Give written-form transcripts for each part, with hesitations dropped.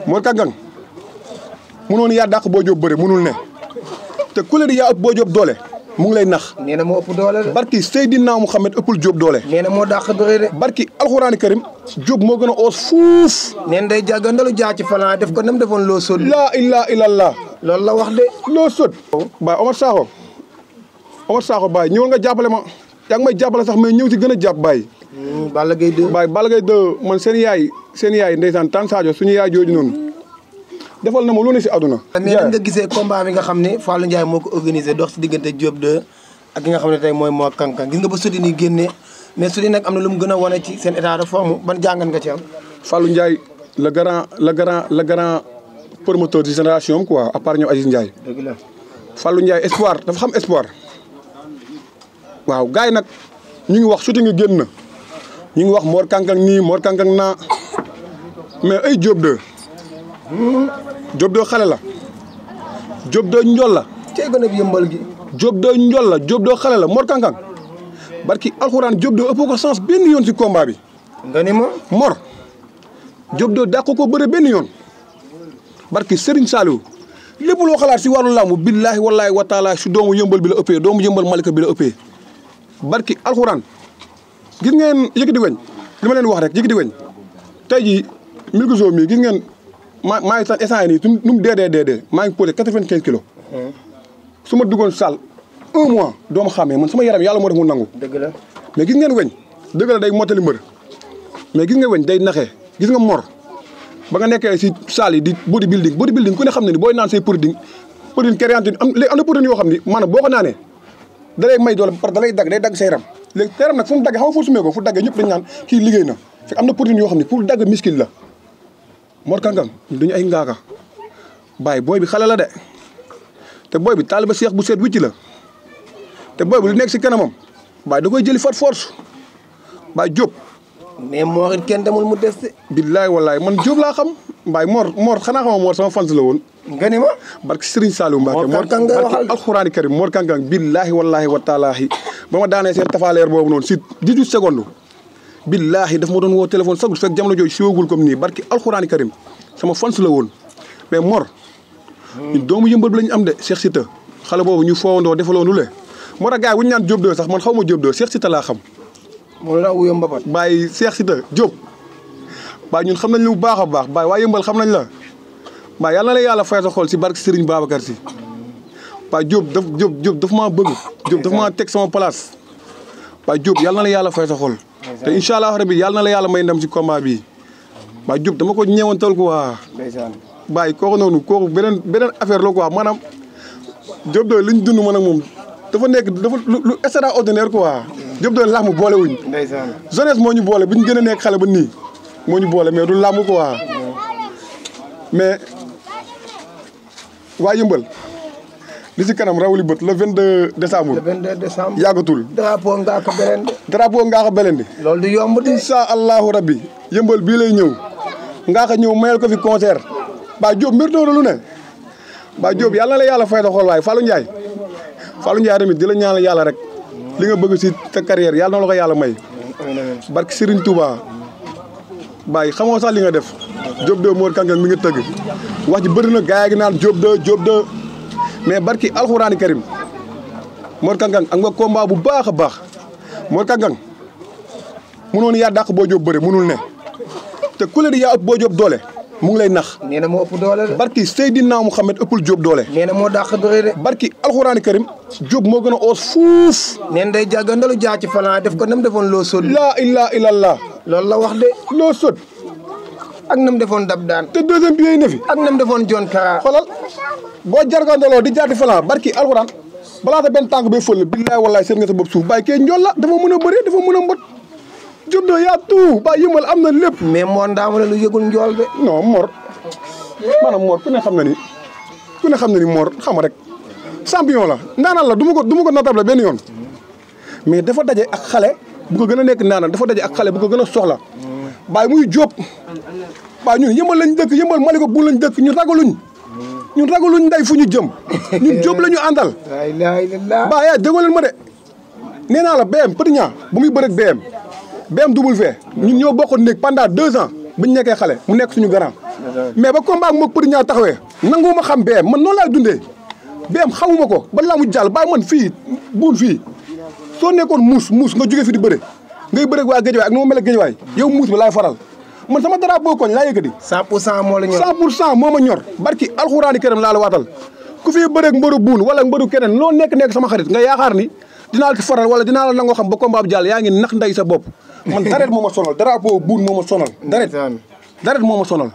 Mor Kang Kang mënoon yaa dàq Boy Diop bëre mënul ne te ku la di yaa ëpp Boy Diop doole mu ngi lay nax. nee na moo ëpp doole de. barki Seydina Mouhamed ëppul Diop doole. nee na moo dàq bëre de. barki alxuraani karim Diop moo gën a oos fuuf. nee na day jàggandalu jaa ci falan def ko nam defoon loo sot. laa ilaaha illallah. loolu la wax de. loo sot. Baye Omar Sakho Baye ñëwal nga jàppale ma yaa ngi may jàppale sax mais ñëw ci gën a jàpp Baye. Balla Gaye 2. Baye Balla Gaye 2 man seen yaay ndeysaan Tan Sadio suñu yaay jooju noonu defal na ma lu ne si àdduna. mais nan nga gisee combat bi nga xam ne Fallou Ndiaye moo ko organisé dox si diggante Diop 2 ak ki nga xam ne tey mooy Mor Kang Kang gis nga ba sodi ni génnee mais sodi nag am na lu mu gën a wane ci seen état de forme ban jàngat nga ci am. Fallou Ndiaye le grand promoteur de génération quoi à part ñoom Aziz Ndiaye. dëgg la Fallou Ndiaye espoir dafa xam espoir waaw gars yi nag ñu ngi wax sodi nga génn na ñu ngi wax Mor Kang Kang nii Mor Kang Kang naa mais ay Diop 2. Diop 2 xale la Diop 2 njol la. cey gën a yëmbal gi. Diop 2 njol la Diop 2 xale la Mor Kang Kang barki alxuraan Diop 2 ëpp ko sens benn yoon si combat bi. nga ni ma. Mor Diop 2 dàq ko bëre benn yoon barki Serigne Saliou lépp loo xalaat si wàllu làmb billaahi wallaahi wa taala si doomu yëmbal bi la ëppee doomu yëmbal Malika bi la ëppee barki alxuraan gis ngeen yëkkati weñ li ma leen wax rek yëkkati weñ tey jii Milkzo mi gis ngeen. maa ngi sax instant yii nii nu mu dee maa ngi posé 95 kilos. su ma duggoon salle 1 mois doo ma xàmmee man sama yaram yàlla moo def mu nangu. dëgg la mais gis ngeen weñ dëgg la day mottali mbër mais gis nga weñ day naxee gis nga Mor ba nga nekkee si salle yi di bodybuilding ku ne xam ne ni booy naan say protéine créatine am léegi am na protéine yoo xam ni maanaam boo ko naanee da lay may doole parce que da lay day dagg sa yaram léegi sa yaram nag fu mu daggee xam nga fu sumee ko fu daggee ñëpp dañu naan kii liggéey na fekk am na protéine yoo xam ni pour dagg muscle la. Mor Kang Kang duñu ay ngaaka Baye booy bi xale la de te booy bi taaliba seex bu seet wicc la te booy bi lu nekk si kanamam Baye da koy jëli fat force Baye Diop. mais Mor it kenn demul mu des de. billaay wallaay man Diop laa xam Baye Mor xanaa xama Mor sama fans la woon. nga ni ma. barke Serigne Saliou Mbacke. Mor Kang Kang nga waxal barke alxuraani karim Mor Kang Kang billaahi wallaahi wa taalaahi ba ma daanee seen tafaaleer boobu noonu si 18 secondes. billaahi daf ma doon woo téléphone sax fekk jamono jooju siwagul comme nii barki alxuraani karim sama fans la woon mais Mor. ñun doomu yëmbal bi la ñu am de Cheikh Sita xale boobu ñu foowandoo defaloo nu le moo tax gars yi bu ñu naan Diop 2 sax man xaw ma Diop 2 Cheikh Sita laa xam. moom la wuyoo Mbapat. Baye Cheikh Sita Diop Baye ñun xam nañ lu bu baax a baax Baye waa yëmbal xam nañ la Baye yàlla na la yàlla fay sa xol si barke Serigne Babacar si Baye Diop daf maa bëgg Diop daf maa teg sama place Baye Diop yàlla na la yàlla fay sa xol te incha allah rabi yàlla na la yàlla may ndam si combat bi Baye Diop dama ko ñeewantal ko waa Baye kooku noonu kooku beneen affaire la quoi maanaam Diop 2 li ñu dund man ak moom dafa nekk dafa lu extraordinaire quoi Diop 2 làmb boole wuñ jeunesse moo ñu boole bu ñu gën a nekk xale ba nii moo ñu boole mais du làmb quoi mais waa yëmbal li si kanam rawuli bët le 22 décembre. le 22 décembre yàggatul. drapeau Ngaaka Blindé. drapeau Ngaaka Blindé. loolu du yomb de. incha allahu rabbi yëmbal bii lay ñëw Ngaaka ñëw mayal ko fi concert Baye Diop mbir doon lu ne Baye Diop yàlla na la yàlla fay sa xol waaye Fallou Ndiaye tamit di la ñaanal yàlla rek li nga bëgg si ta carrière yàlla na la ko yàlla may. barke Serigne Touba Baye xamoo sax li nga def Diop 2 Mor Kang Kang mi nga tëgg wax ji bëri na gars yi naan Diop 2 mais barki alxuraani karim Mor Kang Kang ak nga combat bu baax a baax Mor Kang Kang mënoon yaa dàq Boy Diop bëre mënul ne te ku la di yaa ëpp Boy Diop doole mu ngi lay nax. nee na moo ëpp doole de. barki Seydina Mouhamed ëppul Diop doole. nee na moo dàq bëre de. barki alxuraani karim Diop moo gën a oos fuuf. nee na day jàggandalu jaa ci falan def ko nam defoon loo sot. laa ilaaha illallah. loolu la wax de. loo sot. ak nam defoon dab daan. te deuxième bi yooyu ne fi. ak nam defoon John Kara. xoolal boo jargandaloo di jaati falan barki alxuraan balaa sa benn tànk bay fël billaahi wallaahi seen nga sa bopp suuf bàyyi kee njool la dafa mën a bëree dafa mën a mbot Diop de yaa tout ba yëmbal am na lépp. mais Mor Ndama la lu yëgul njool de. non Mor maanaam Mor ku ne xam na ni Mor xam nga rek champion la ndaanaan la du ma ko notable benn yoon mais dafa daje ak xale bu ko gën a nekk ndaanaan dafa daje ak xale bu ko gën a soxla baay muy Diop baay ñun yëmbal lañ dëkk yëmbal Malika bu lañ dëkk ñun ragaluñ nday fu ñu jëm ñun Diop la ñu àndal. la ilaha illallah. baay yaa déggoo leen ma de nee naa la BM Petit Niang bu muy bëreeg BMW ñun ñoo bokkoon néeg pendant 2 ans bu ñu nekkee xale mu nekk suñu grand mais ba combat ak moog Petit Niang taxawee nanguwuma xam BM man noonu laay dundee BM xamuma ko ba laa mu jàll bàyyi man fii buun fii soo nekkoon muus nga jógee fi di bëre ngay bëre waa Géejawaay ak nu ma mel ak Géejawaay yow muus bi laay faral man sama drapeau koñ laa yëkkati 100% moo la ñor 100% moo ma ñor barki alxuraani këram laa la waatal ku fi bëreeg mbëru buun wala mbëru keneen loo nekk sama xarit nga yaakaar ni dinaa la ci faral wala dinaa la nangoo xam ba combat bi jàll yaa ngi nax nday sa bopp man daret moo ma sonal drapeau buun moo ma sonal daret moo ma sonal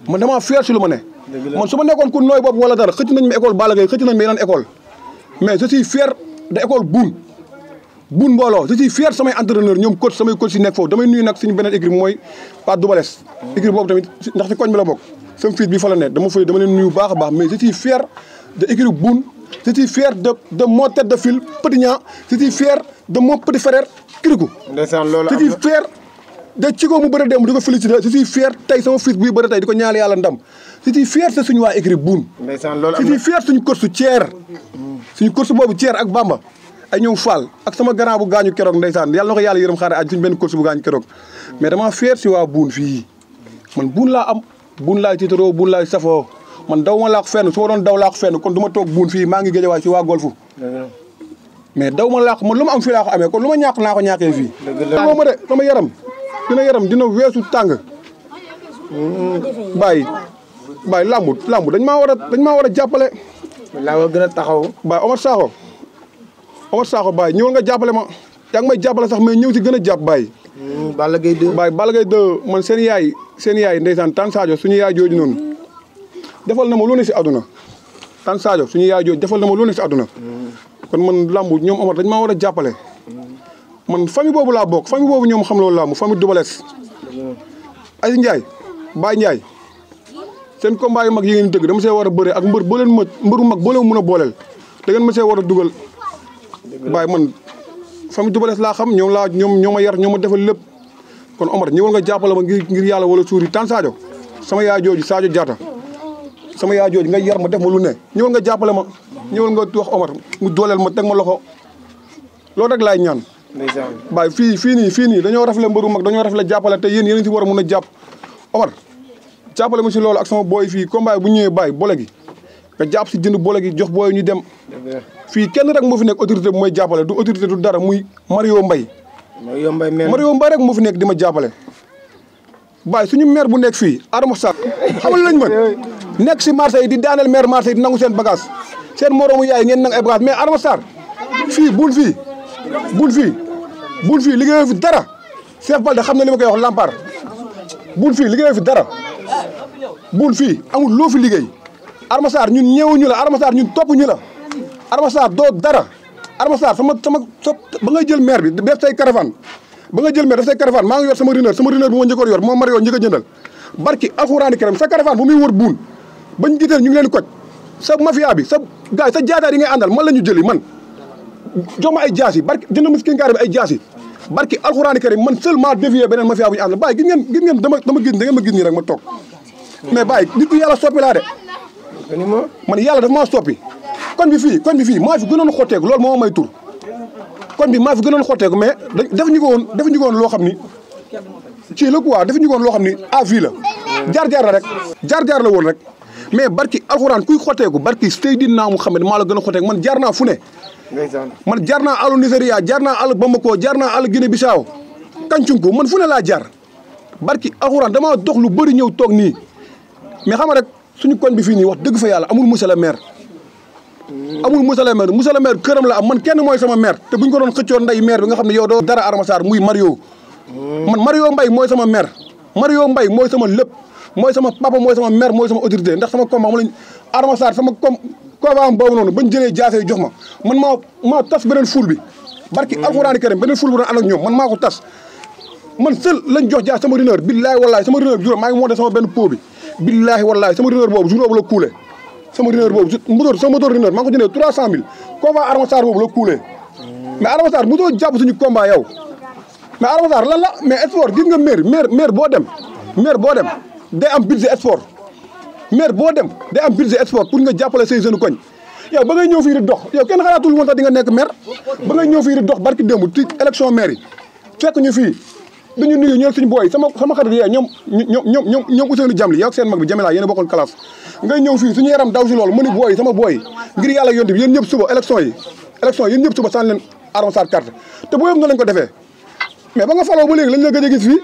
man damaa fier si lu ma ne man su ma nekkoon ku nooy bopp wala dara xëcc nañ ma école Balla Gaye xëcc nañ ma yeneen école mais je suis fier de école buun mbooloo je suis fier samay entraîneur ñoom coach samay coach si nekk foofu damay nuyu nag suñu beneen équipe mooy Pape Doubales équipe boobu tamit ndax ci koñ bi la bokk sama fils bi fa la ne dama leen nuyu baax a baax mais je suis fier de équipe buun je suis fier de mon tête de file Petit Niang je suis fier de mon petit frère Kirikou ndeysaan loolu je suis fier de Chico mu bëri dem di ko félicité je suis fier tey sama fils buy bëri tey di ko ñaale yàlla ndam je suis fier de suñu waa équipe buun ndeysaan loolu je suis fier suñu course Thier suñu course boobu Thier ak Bamba ay ñoom Fall ak sama grand bu gaañu keroog ndeysaan yàlla na ko yàlla yërëm xaare aj suñu benn course bu gaañu keroog mais dama fier si waa buun fii man buun laa am buun laay tiitaroo buun laay safoo man daw ma laa ko fenn su ma doon daw laa ko fenn kon du ma toog buun fii maa ngi Géejawaay si waa golfu mais daw ma laa ko man lu ma am fii laa ko amee kon lu ma ñàkk naa ko ñàkkee fii moo ma de sama yaram dina weesu tàng bàyyi lamb dañ maa war a jàppale laa war gën a taxaw bàyyi Omar Sakho bàyyi ñëwal nga jàppale ma yaa ngi may jàppale sax mais ñëw si gën a jàpp bàyyi Balla Gaye 2 bàyyi Balla Gaye 2 man seen yaay ndeysaan Tan Sadio suñu yaay jooju noonu defal na ma lu ne si àdduna Tan Sadio suñu yaay jooju defal na ma lu ne si àdduna kon man lamb ñoom Omar dañ maa war a jàppale man famille boobu laa bokk famille boobu ñoom xam loolu lamb famille Doubales Aziz Ndiaye Baye Ndiaye seen combat yu mag yi ngeen dëgg dama see war a bëre ak mbëru mag boo leen mën a booleel da ngeen ma see war a dugal Baye man famille Doubales laa xam ñoom ñoo ma yar ñoo ma defal lépp kon Omar ñëwal nga jàppale ma ngir yàlla wala suur yi Tan Sadio sama yaay jooju Sadio Diatta sama yaay jooju nga yar ma def ma lu ne ñëwal nga jàppale ma ñëwal nga wax Omar mu dooleel ma teg ma loxo loolu rek laay ñaan Baye fii nii dañoo rafle mbëru mag dañoo rafle jàppale te yéen si war a mun a jàpp Omar jàppale ma si loolu ak sama booy fii combat bu ñëwee Baye boole gi nga jàpp si jënd boole gi jox booy ñu dem fii kenn rek moo fi nekk autorité bu may jàppale du autorité du dara muy Mario Mbaye rek moo fi nekk di ma jàppale Baye suñu maire bu nekk fii Adama Sarr xamal lañ mën nekk si marché yi di daaneel maire marché yi di nangu seen bagage seen moroomu yaay ngeen nangu ay bagage mais Adama Sarr fii bul fii liggéeyoo fi dara Cheikh Balde xam na li ma koy wax Lampar bul fii liggéeyoo fi dara bul fii amul loo fi liggéey Adama Sarr ñun ñëwuñu la Adama Sarr ñun toppuñu la Adama Sarr doo dara Adama Sarr sama ba ngay jël maire bi def say caravane ba nga jël maire def say caravane maa ngi yor sama runeur bu ma njëkkoon yor moom Mario njëkk a jëndal barki alxuraani karim sa caravane bu muy wër buun bañ gisee ñu ngi leen koj sa mafia bi sa gars sa jaataar yi ngay àndal man la ñu jëli man jox ma ay jaas yi barki jënd ma si kinkaar bi ay jaas yi barki alxuraani karim man seulement dévié beneen mafia bu ñu àndal bàyyi gis ngeen dama gis da ngeen ma gis nii rek ma toog mais bàyyi nit ku yàlla soppi laa de man yàlla dafa maa soppi koñ bi fii maa fi gënoon xotteeku loolu moo may tur koñ bi maa fi gënoon xotteeku mais defuñu ko woon loo xam ni ci la quoi defuñu ko woon loo xam ni à vie la jaar-jaar la rek jaar-jaar la woon rek mais barki alxuraan kuy xotteeku barki Seydina Muhammad maa la gën a xotteeku man jaar naa fu ne man jaar naa àllu Nigéria jaar naa àllu Bamako jaar naa àllu Guinée Bissau Kancunku man fu ne laa jaar barki alxuraan damaa dox lu bëri ñëw toog nii mais xam nga rek suñu koñ bi fii nii wax dëgg fa yàlla amul monsieur le maire monsieur le maire këram la am man kenn mooy sama maire te buñ ko doon xëccoon nday maire bi nga xam ne yow doo dara Adama Sarr muy Mario man Mario Mbaye mooy sama maire Mario Mbaye mooy sama lépp mooy sama papa mooy sama maire mooy sama autorité ndax sama combat ma lañ Adama Sarr sama combat boobu noonu bañ jëlee jaase jox ma man maa tas beneen ful bi barki alxuraani karim beneen ful bu doon ànd ak ñoom man maa ko tas man seul lañ jox jaay sama runeur billaahi wallaahi sama runeur bi juróom maa ngi monté sama benn pot bi billaahi wallaahi sama runeur boobu jour boobu la kuule sama runeur boobu sama moteur runeur maa ngi ko jëndee 300000 combat Adama Sarr boobu la kuule mais Adama Sarr mosoo jàpp suñu combat yow mais Adama Sarr lan la mais sport gis nga maire boo dem day am budget sport maire boo dem day am budget sport pour nga jàppale say jeunes koñ yow ba ngay ñëw fii di dox yow kenn xalaatul woon sax di nga nekk maire ba ngay ñëw fii di dox barki démb ci élection maire yi fekk ñu fii dañu nuyu ñoom suñu booy sama xarit yee ñoom Ousseynou Jamli yow ak seen mag bi Jamila yéen a bokkoon classe ngay ñëw fii suñu yaram daw si loolu mu ni booy sama booy ngir yàlla yonte bi yéen ñëpp suba élection yi yéen ñëpp suba sànni leen Adama Sarr carte te boo yëpp nga lañ ko defee mais ba nga faloo ba léegi lañ la gëj a gis fii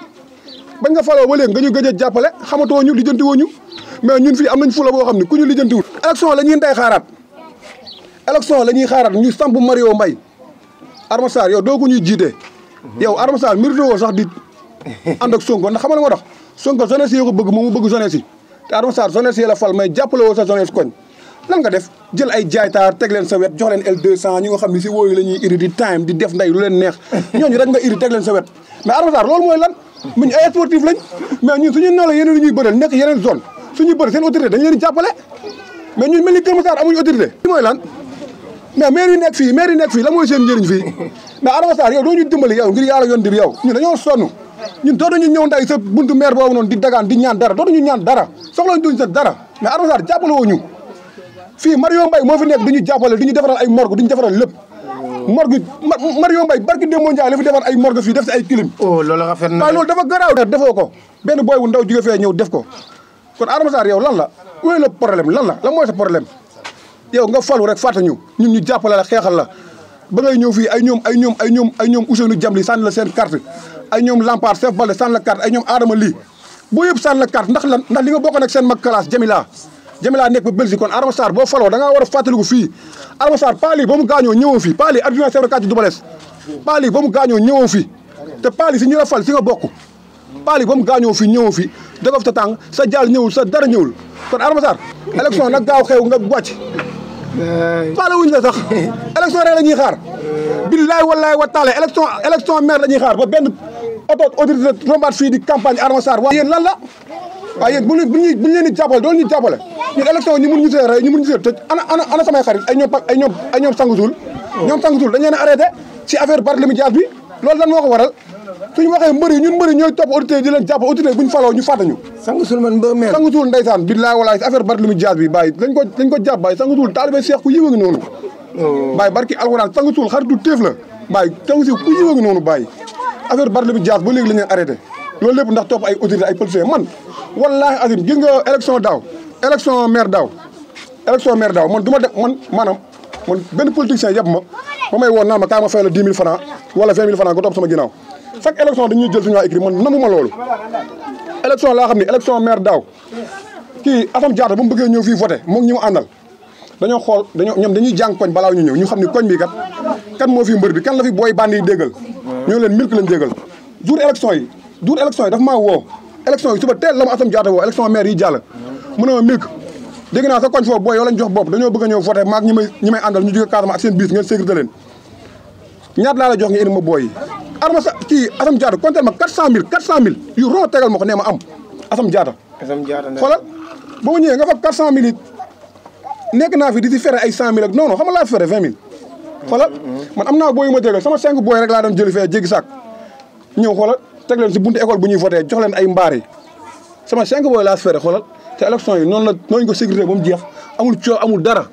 ba nga faloo ba léegi nga ñu gëj a jàppale xamatoo ñu lijjanti woo ñu mais ñun fii am nañ fula boo xam ne ku ñu lijjantiwul élection la ñuy ndey xaaraat élection la ñuy xaaraat ñu samp Mario Mbaye Adama Sarr yow doo ko ñuy jiite yow Adama Sarr mérite woo sax di ànd ak Sonko ndax xam nga moo tax Sonko jeunesse yi ko bëgg moom mu bëgg jeunesse yi te Adama Sarr jeunesse yi la fal mais jàppale woo sa jeunesse koñ lan nga def jël ay jaaytaar teg leen sa wet jox leen L200 ñi nga xam ne si wooyu la ñuy iri di time di def nday lu leen neex ñooñu rek nga iri teg leen sa wet mais Adama Sarr loolu mooy lan muñ ay sportif lañ mais ñun suñu naw la yeneen lu ñuy bëral nekk yeneen zone suñuy bëri seen autorité dañ leen di jàppale mais ñun mel ni Kër Massar amuñu autorité li mooy lan mais maire yi nekk fii la mooy seen njëriñ fii mais Adama Sarr yow doo ñu dimbali yow ngir yàlla yoon di bi yow ñun dañoo sonn ñun dootuñu ñëw nday sa buntu maire boobu noonu di dagaan di ñaan dara dootuñu ñaan dara soxlañ duñ sa dara mais Adama Sarr jàppale woo ñu fii Mario Mbaye moo fi nekk duñu jàppale duñu defaral ay morgue duñu defaral lépp morgue Mario Mbaye barki démb Ndiaye la fi defar ay morgue fii def si ay clim loolu rafet na waaye loolu dafa garaaw defoo ko benn boy bu ndaw jóge fee ñëw def ko kon Adama Sarr yow lan la wooy la problème lan mooy sa problème yow nga falu rek fàtte ñu ñun ñu jàppale la xeexal la ba ngay ñëw fii ay ñoom Ousseynou Jamli sànni la seen carte ay ñoom Lampard Chef Balde sànni la carte ay ñoom Adama lii boo yëpp sànni la carte ndax li nga bokk nag seen mag classe Jamila nekk ba Belgique kon Adama Sarr boo faloo da ngaa war a fàttaliku fii Adama Sarr Pali ba mu gaañoo ñëwoo fii Pali adjoint chef de quartier Doubalès Pali ba mu gaañoo ñëwoo fii te Pali si ñu la fal si nga bokk Pali ba mu gaañoo fii ñëwoo fii dagof ta tàng sa jaal ñëwul sa dara ñëwul kon Adama Sarr élection nag gaaw xew nga wàcc faale wuñ la sax élection rek la ñuy xaar billaay wallaay wa taala élection maire la ñuy xaar ba benn autorité rombaat fii di campagne Adama Sarr waa yéen lan la waaye yéen bu ñu leen di jàppale doon ñu jàppale ñun élection ñu mun ñu see rey ñu mun ñu see tëj ana samay xarit ay ñoom sangusul ñoom sangusul dañ leen a arrêté ci affaire Barthélémy Dias bi loolu lan moo ko waral suñu waxee mbëri ñun mbëri ñooy topp autorité di leen jàppale autorité buñ faloo ñu fàtte ñu sangusul man mbër meen sangusul ndeysaan billaay walaay si affaire Barthélémy Dias bi bàyyi dañ ko jàpp bàyyi sangusul taalibe Seex ku yiwa ngi noonu bàyyi barki alxuraan sangusul xaritu téef la bàyyi sangusul ku yiwa ngi noonu bàyyi affaire Barthélémy Dias ba léegi la leen arrêté loolu lépp ndax topp ay autorité ay policiers man wallaahi azim gis nga élection maire daaw man du ma def man benn politicien yeb ma ba may woon naan ma kaay ma fay la 10 000 francs wala 20 000 francs nga topp sama ginnaaw chaque élection dañuy jël suñu waa écrit man namu ma loolu élection laa xam ne élection maire daaw kii Assome Diatta ba mu bëggee ñëw fii voté moom ñi mu àndal dañoo xool ñoom dañuy jàng koñ balaa ñu ñëw ñu xam ne koñ bi kan moo fi mbër bi kan la fi booy bandi yi déggal ñoo leen milk lañ déggal jour élection yi dafa maa woo élection yi suba teel la ma Assome Diatta woo élection maire yi jàll mu ne ma milk dégg naa sa koñ foofu booy yow lañ jox bopp dañoo bëgg a ñëw voté maag ñi may àndal ñu jóge Casamance ak seen biis ngeen sécurité leen ñaata laa la jox nga indi ma booy yi Adama sa kii Assome Diatta compté ma 400000 yu roo tegal ma ko nee ma am Assome Diatta xoolal ba ma ñëwee nga fa 400000 it nekk naa fi di si fere ay 100000 ak non non xam nga laa fi fere 20000 xoolal man am naa booy yu ma tegal sama 5 booy rek laa doon jëli fee jéggi saak ñëw xoolal teg leen si buntu école bu ñuy voté jox leen ay mbaar yi sama 5 booy laa si fere xoolal te élection yi noonu ko sécurité ba mu jeex amul coow amul dara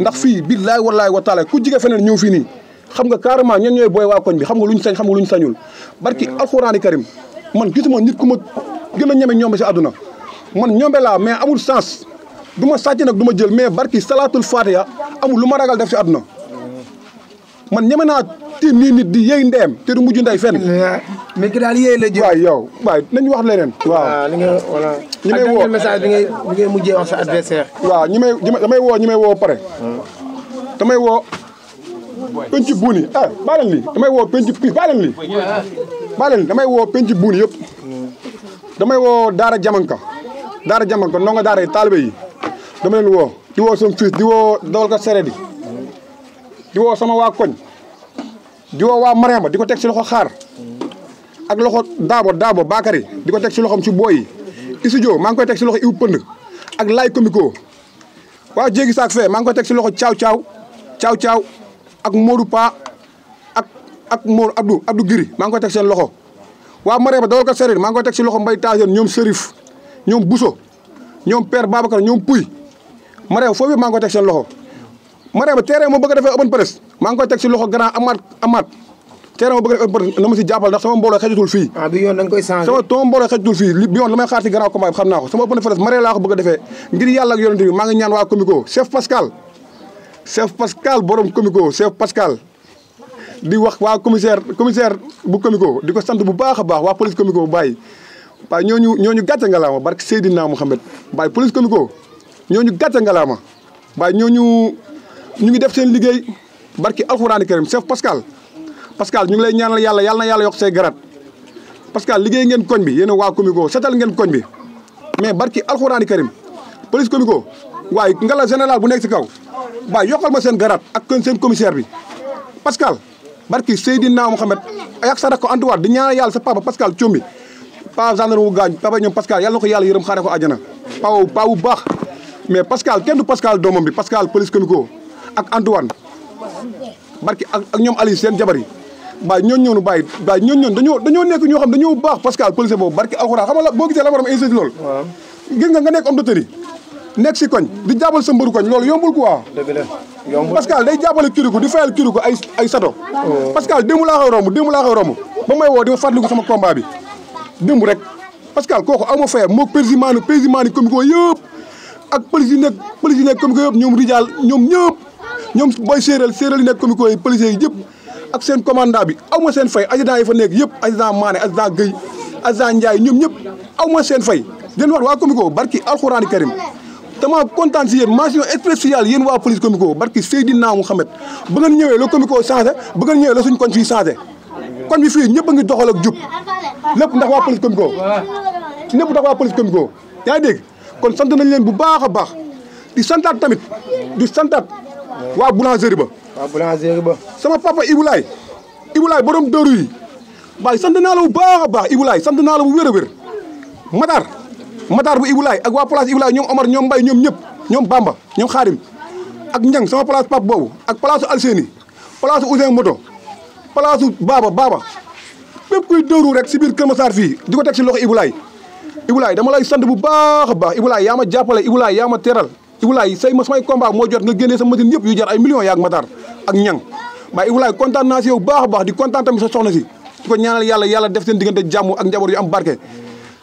ndax fii billaay wallaay wa taala ku jige feneen ñëw fii nii xam nga carrément ñen ñooy booy waa koñ bi xam nga luñ sañ xam nga luñ sañul barki alxuraani karim man gisuma nit ku ma gën a ñeme ñoombe si àdduna man ñoombe laa mais amul sens du ma sàcc nag du ma jël mais barki salaatul fatiha amul lu ma ragal def si àdduna man ñeme naa tiim nii nit di yéey ndeem te du mujj ndey fenn. mais ki daal yéey la jël. waaw yow waaye nañu wax leneen. waaw li nga voilà. ñi may woo message bi ngay mujjee wax sa adversaire. waaw damay woo pare. damay woo penc buuni baa leen lii damay woo penc pii baa leen lii damay woo penc buuni yëpp. damay woo Daara Jamanka ndongo Daara yi taalibe yi dama leen woo di woo sama fils di woo dawalkat sereet yi di woo sama waa koñ di woo waa Mariama di ko teg si loxo xaar ak loxo Daabo Bakary di ko teg si loxom si booy yi Isudio maa ngi koy teg si loxo Ibu Pënd ak Lay Komiko waa jéegi saak fee maa ngi koy teg si loxo Caaw ak Modou Pa ak Modou Abdou Giri maa ngi koy teg seen loxo waa Marème dawal ko serir maa ngi koy teg si loxo Mbay Tajen ñoom Serif ñoom Bousso ñoom Père Babacar ñoom Pouy Marème foofu maa ngi koy teg seen loxo Marème terrain moo bëgg a defee open press maa ngi koy teg si loxo grand Amath terrain moo bëgg a defee open press na ma si jàppal ndax sama mbooloo xejatul fii bi yoon da nga koy changé sama mbooloo xejatul fii bi yoon la may xaar si grand combat bi xam naa ko sama open press Marème laa ko bëgg a defee ngir yàlla ak yonent bi maa ngi ñaan waa Komiko chef Pascal borom Komiko chef Pascal di wax waa commissaire bu Komiko di ko sant bu baax a baax waa police Komiko bàyyi waaye ñooñu gàcce ngalaama barke Seydina Mouhamed bàyyi police Komiko ñooñu gàcce ngalaama waaye ñu ngi def seen liggéey barki alxuraani karim chef Pascal ñu ngi lay ñaanal yàlla na yàlla yokk say garat Pascal liggéey ngeen koñ bi yéen waa Komiko setal ngeen koñ bi mais barki alxuraani karim police Komiko waaye ngala général bu nekk si kaw waaye yokkal ma seen garat ak seen commissaire bi Pascal barki Seydina Mouhamed ak sa rak ko Antoine di ñaanal yàlla sa papa Pascal Thiombi pa gendarme bu gaañ papa ñoom Pascal yàlla na ko yàlla yërëm xaare ko àjjana pa bu baax mais Pascal kenn du Pascal doomam bi Pascal police Komiko ak Antoine barki ak ñoom Aliou seen jabar yi baay ñooñu dañoo nekk ñoo xam dañoo baax Pascal police boobu barki alxuraan xam nga boo gisee la borom insiste loolu gis nga nekk homme de tenue nekk si koñ di jàppal sa mbëru koñ loolu yombul quoi dëgg la yombul Pascal day jàppale kiriku di fayal kiriku ay sato Pascal démb laa koy romb ba may woo di ma fàttaliku sama combat bi démb rek Pascal kooku aw ma fayam moo président Komiko yëpp ak police yi nekk Komiko yëpp ñoom Rijal ñoom booy séeréel yi nekk Komiko yi policiers yi yëpp ak seen commandant bi aw ma seen fay adjudant yi fa nekk yëpp adjudant Mané adjudant Guèye adjudant Ndiaye ñoom ñëpp aw ma seen fay leen wax waa Komiko barki alxuraani karim dama kontaan si yéen mention spéciale yéen waa police Komiko barki Seydina Mouhamed ba ngeen ñëwee la Komiko changé ba ngeen ñëwee la suñ koñ fii changé koñ bi fii ñëpp a ngi doxal ak jub lépp ndax waa police Komiko yaa ngi dégg kon sant nañ leen bu baax a baax di santaat tamit waa boulangerie ba sama papa Ibulaay borom dëru yi waaye sant naa la bu baax a baax Ibulaay sant naa la bu wér a wér Matar bu Ibulaay ak waa place Ibulaay ñoom Omar ñoom Mbay ñoom ñëpp ñoom Bamba ñoom Xaadim ak Ñang sama place pap boobu ak place Alseeni place Ousseyn Moto place Baba bépp kuy dëru rek si biir Kër Massar fii di ko teg si loxo Ibulaay dama lay sant bu baax a baax Ibulaay yaa ma jàppale Ibulaay yaa ma teral Ibulaay samay combat moo jot nga génnee sa machine yëpp yu jar ay millions yaa ak Matar ak Ñang waaye Ibulaay kontaan naa si yow baax a baax di kontaan tamit sa soxna si di ko ñaanal yàlla def seen diggante jàmm ak njaboot yu am barke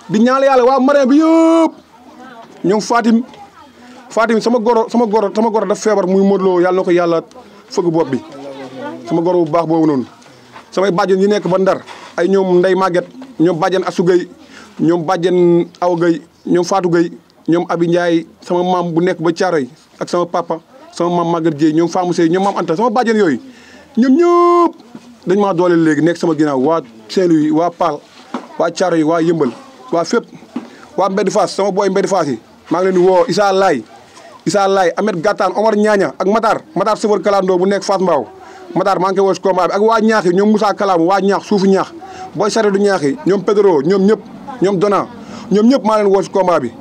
di ñaanal yàlla waa Marème bi yëpp ñoom Fatim sama goro daf feebar muy Modou Lo yàlla na ko yàlla fëgg bopp bi sama goro bu baax boobu noonu samay bàjjen yi nekk ba Ndar ay ñoom Ndey Maguette ñoom bàjjen Assou Gueye ñoom bàjjen Awa Gueye ñoom Fatou Gueye ñoom Abi Ndiaye sama maam bu nekk ba Thiaroye ak sama papa sama maam Maguette Dieye ñoom Famou Sey ñoom maam Anta sama bàjjen yooyu ñoom ñëpp dañ maa dooleel léegi nekk sama ginnaaw waa Saint-Louis waa Paal waa Thiaroye waa Yëmbal waa fépp waa Mbedd Fass sama booy Mbedd Fass yi maa ngi leen di woo Issa Laye Ahmed Gatane Omar Ñaaña ak Matar chauffeur kalandoo bu nekk Fass Mbao Matar maa ngi koy woo si combat bi ak waa ñaax yi ñoom Moussa Kalam waa ñaax suufu ñaax booy saredu ñaax yi ñoom Pedro ñoom ñëpp ñoom Dona ñoom ñëpp maa leen woo si combat bi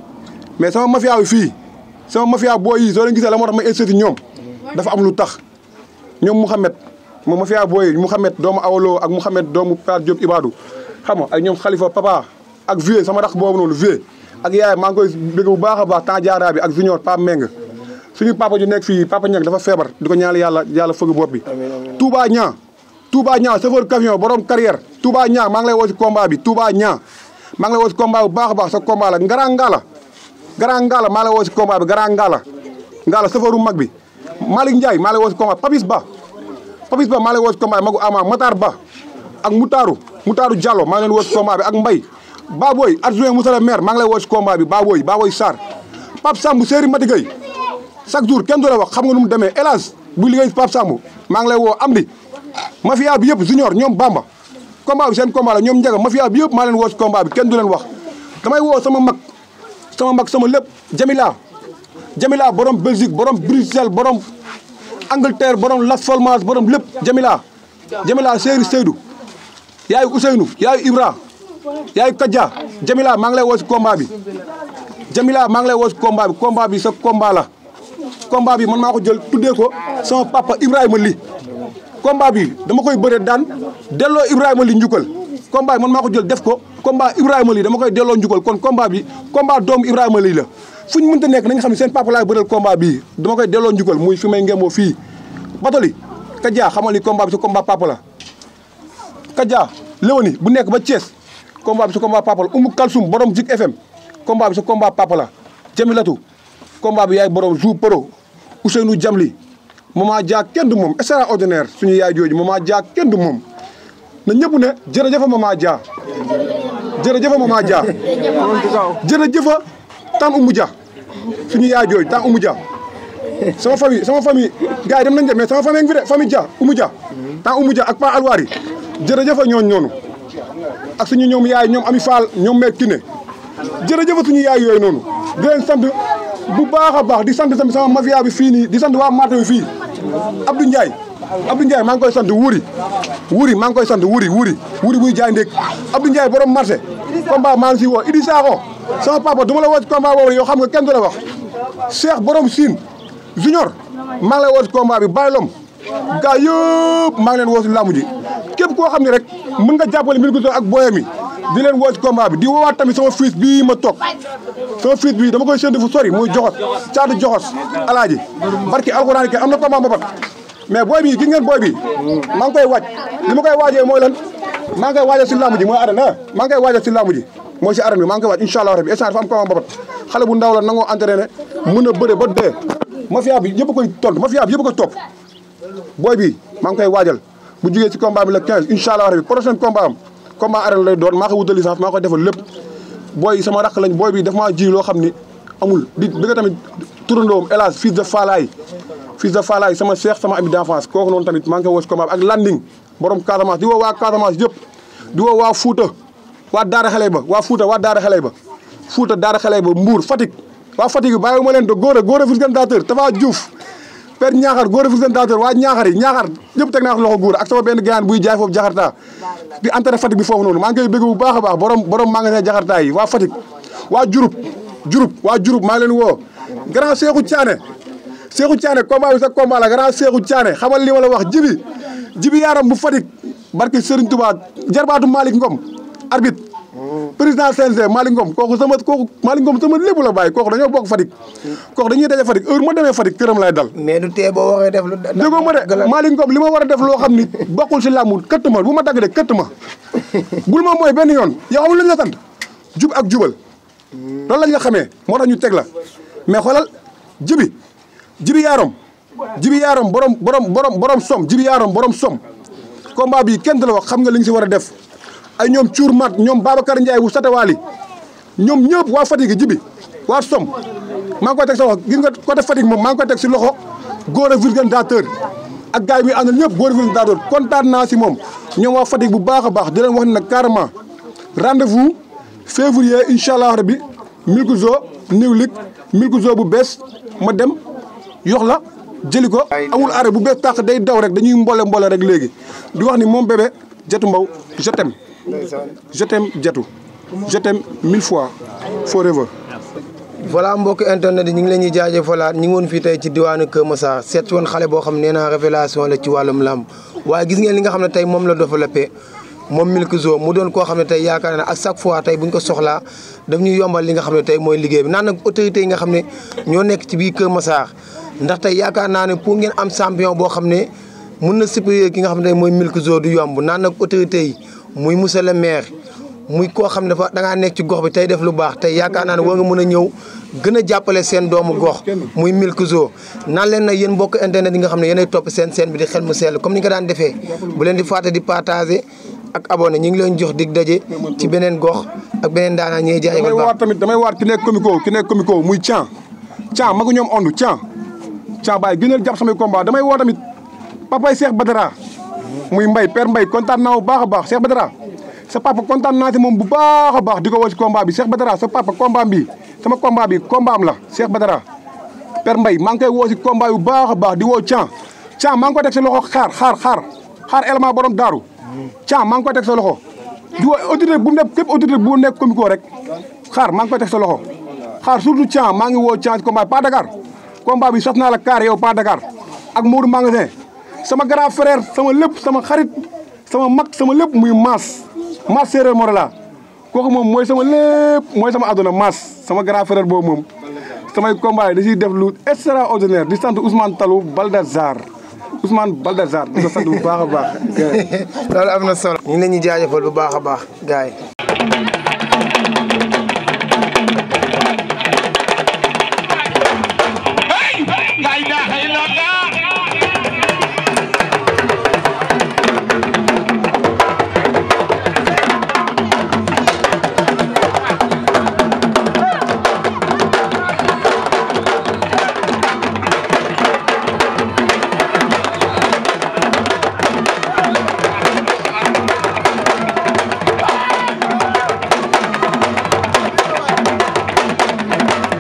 mais sama mafia bi fii sama mafia booy yi soo leen gisee la moo tax ma incité ñoom dafa am lu tax ñoom Mouhamed moom mafia booy yi Mouhamed doomu Awolo ak Mouhamed doomu Père Diop Ibadou xam nga ak ñoom Khalifa Papa ak Vieux sama rax boobu noonu Vieux ak yaay maa ngi koy bëgg bu baax a baax temps jaara bi ak Junior Pape Meng suñu papa ju nekk fii Papa Ñang dafa feebar di ko ñaanal yàlla fëgg bopp bi Touba Ñaa chauffeur camion borom carrière Touba Ñaa maa ngi lay woo si combat bi Touba Ñaa maa ngi lay woo si combat bu baax a baax sa combat la Grand Ngala maa ngi lay woo si combat bi Grand Ngala chauffeur mag bi Malick Ndiaye maa ngi lay woo si combat Papis Ba maa ngi lay woo si combat bi Magu Ama Matar Ba ak Mutaaru Diallo maa ngi leen woo si combat bi ak Mbay Baboy adjoint monsieur le maire maa ngi lay woo si combat bi Baboy Sarr Pape Samb Séri Mati Gueye chaque jour kenn du la wax xam nga nu mu demee hélas bu liggéey si Pape Samb maa ngi lay woo Amdi mafia bi yëpp Junior ñoom Bamba combat bi seen combat la ñoom Njaga mafia bi yëpp maa leen woo si combat bi kenn du leen wax damay woo sama mag sama lépp Jamila borom Belgique borom Bruxelles borom Angleterre borom Las Palmas borom lépp Jamila Séri Seydou yaayu Ousseynou yaayu Ibra yaayu Kadja Jamila maa ngi lay woo si combat bi Jamila maa ngi lay woo si combat bi sa combat la combat bi man maa ko jël tuddee ko sama papa Ibrahima Ly combat bi dama koy bëre daan delloo Ibrahima Ly njukkal combat bi man maa ko jël def ko combat Ibrahima Ly dama koy delloo njukkal kon combat bi combat doomu Ibrahima Ly la fu ñu mënta nekk nañ xam ne seen papa laay bëreel combat bii dama koy delloo njukkal muy fi may ngemboo fii Batoli Kadja xamal ni combat bi sa combat papa la Kadja Léoni bu nekk ba Thiès combat bi sa combat papa la Oumou Kalsoum borom Zik FM combat bi sa combat papa la Jamilatu combat bi yaay borom Jou Pro Ousseynou Jamli Mama Dia kenn du moom extraordinaire suñu yaay jooju Mama Dia kenn du moom na ñëpp ne jërëjëf Mama Dia jërëjëf Mama Dia jërëjëf Tan Oumou Dia suñu yaay jooju Tan Oumou Dia sama famille gars yi dem nañ de mais sama famille ngi fi de famille Dia Oumou Dia Tan Oumou Dia ak Pa Alwari jërëjëf ñooñu noonu ak suñu ñoom yaay ñoom Ami Fall ñoom mee Kiné jërëjëf suñu yaay yooyu noonu di leen sant bu baax a baax di sant tamit sama mafia bi fii nii di sant waa marché bi fii Abdou Ndiaye maa ngi koy sant wuri maa ngi koy sant wuri buy jaay ndéeg Abdou Ndiaye borom marché combat maa ngi si woo Idi Sakho sama papa du ma la woo ci combat boobu yow xam nga kenn du la wax Cheikh borom Sine Junior maa ngi lay woo ci combat bi Baye Lom gaa yëpp maa ngi leen woo si làmb ji képp koo xam ne rek mën nga jàppale Milkzo ak boyam yi di leen woo ci combat bi di woowaat tamit sama fils bii ma toog sama fils bii dama koy séntu fu sori muy joxos caatu joxos alaaji barki alxuraan ke am na combat mbapat mais booy bi gis ngeen booy bi maa ngi koy waaj li ma koy waajee mooy lan maa ngi koy waajal si làmb ji mooy arène maa ngi koy waajal si làmb ji mooy si arène bi maa ngi koy waaj incha allah rabbi instant dafa am combat mbapat xale bu ndaw la nangoo entraîné mën a bëre ba dee mafia bi yëpp koy tontu mafia bi yëpp koy topp booy bi maa ngi koy waajal bu jugee si combat bi le 15 incha allah rabbi prochain combat am combat arène lay doon maa koy wutal licence maa koy defal lépp booy sama rakk lañ booy bi daf maa ji loo xam ni amul di bëgg tamit turandoom hélas fils de Falaye sama cheikh sama ami d'enfance kooku noonu tamit maa ngi koy woo si combat bi ak landing borom Casamance di woo waa Casamance yëpp di woo waa Fouta waa Daara Xale ba waa Fouta waa Daara Xale ba Fouta Daara Xale ba Mbour Fatick waa Fatick bi bàyyi ma leen de góor a fuskandateur Tafa Diouf Père Ñaaxar góor a fuskandateur waa Ñaaxar yi Ñaaxar ñëpp teg naa loxo góor ak sama benn gayaan buy jaay foofu Jakarta di entré Fatick bi foofu noonu maa ngi koy bëgg bu baax a baax borom magasin Jakarta yi waa Fatick waa Diouroup maa ngi leen woo grand Cheikhou Thiané combat bi sa combat la grand Cheikhou Thiané xamal li ma la wax jibi yaaram bu Fatick barke Serigne Touba jarbaatu Malick Ngom arbitre président CNG Malick Ngom kooku Malick Ngom sama lépp la bàyyi kooku dañoo bokk Fatick kooku dañuy daje Fatick heure ma demee Fatick këram lay dal mais du tee boo waxee def lu déggoo ma de Malick Ngom li ma war a def loo xam ni bokkul si làmbu këtt ma bu ma dagg de këtt ma bul ma mooy benn yoon yow xamul lañ la sant jub ak jubal loolu lañ la xamee moo tax ñu teg la mais xoolal jibi yaarom borom som jibi yaarom borom som combat bi kenn du la wax xam nga li nga si war a def ay ñoom cuur mat ñoom Babacar Ndiaye bu Satawaali ñoom ñëpp waa Fatick jibi waa som maa ngi koy teg sa wax gis nga côté Fatick moom maa ngi koy teg si loxo góor a vulgarisateur ak gars yi muy àndal ñëpp góor a vulgarisateur kontaan naa si moom ñoom waa Fatick bu baax a baax di leen wax ne nag carrément rendez-vous février incha allah rabbi Milkzo New League Milkzo bu bees ma dem yox la jëli ko amul arrêt bu bees tàq day daw rek dañuy mbole rek léegi di wax ni moom bébé Diatou Mbow je t'aime Diatou je t'aime 1000 fois forever. voilà mbokk internet yi ñu ngi leen ñuy jaajëfalaat ñu ngi woon fii tey ci diwaanu Kër Massar seet woon xale boo xam ne nee naa révélation la ci wàllum làmb waaye gis ngeen li nga xam ne tey moom la développé moom Milkzo mu doon koo xam ne tey yaakaar naa ak chaque fois tey buñ ko soxlaa daf ñuy yombal li nga xam ne tey mooy liggéey bi naan nag autorités yi nga xam ne ñoo nekk ci biir Kër Massar ndax tey yaakaar naa ne pour ngeen am champion boo xam ne mun na supérieur ki nga xam ne tey mooy Milkzo du yomb naan nag autorités yi muy monsieur le maire muy koo xam ne dafa da ngaa nekk ci gox bi tey def lu baax tey yaakaar naa ne war nga mën a ñëw gën a jàppale seen doomu gox muy Milkzo naan leen nag yéen mbokk internet yi nga xam ne yéenay topp seen bi di Xel mu Sell comme ni nga daan defee bu leen di fàtte di partager ak abonné ñu ngi leen jox dig daje ci beneen gox ak beneen daanaa ñuy jaay damay waat tamit damay waat ki nekk comico muy Thian magu ñoom ondu Thian Baye gënal jàpp samay combat damay woo tamit papay Cheikh Badara muy Mbaye père Mbaye kontaan naa bu baax a baax Cheikh Badara sa papa kontaan naa si moom bu baax a baax di ko woo si combat bi Cheikh Badara sa papa combat bi sama combat bi combat am la Cheikh Badara père Mbaye maa ngi koy woo si combat bu baax a baax di woo Thian maa ngi ko teg si loxo xaar élément borom daaru Thiam maa ngi koy teg sa loxo di woo autorité bu nekk képp autorité bu nekk comico rek xaar maa ngi koy teg sa loxo xaar surtout Thiam maa ngi woo Thiam ci combat pas Dakar combat bi saf naa la kaar yow pas Dakar ak Modou Magasin sama grand frère sama lépp sama xarit sama mag sama lépp muy Mass séeréer Morala kooku moom mooy sama lépp mooy sama àdduna Mass sama grand frère boobu moom samay combat yi da ciy def lu extraordinaire di sant Ousmane Talou Baldazar di ko sant bu baax a baax. loolu am na solo. ñu ngi leen di jaajëfal bu baax a baax gars yi.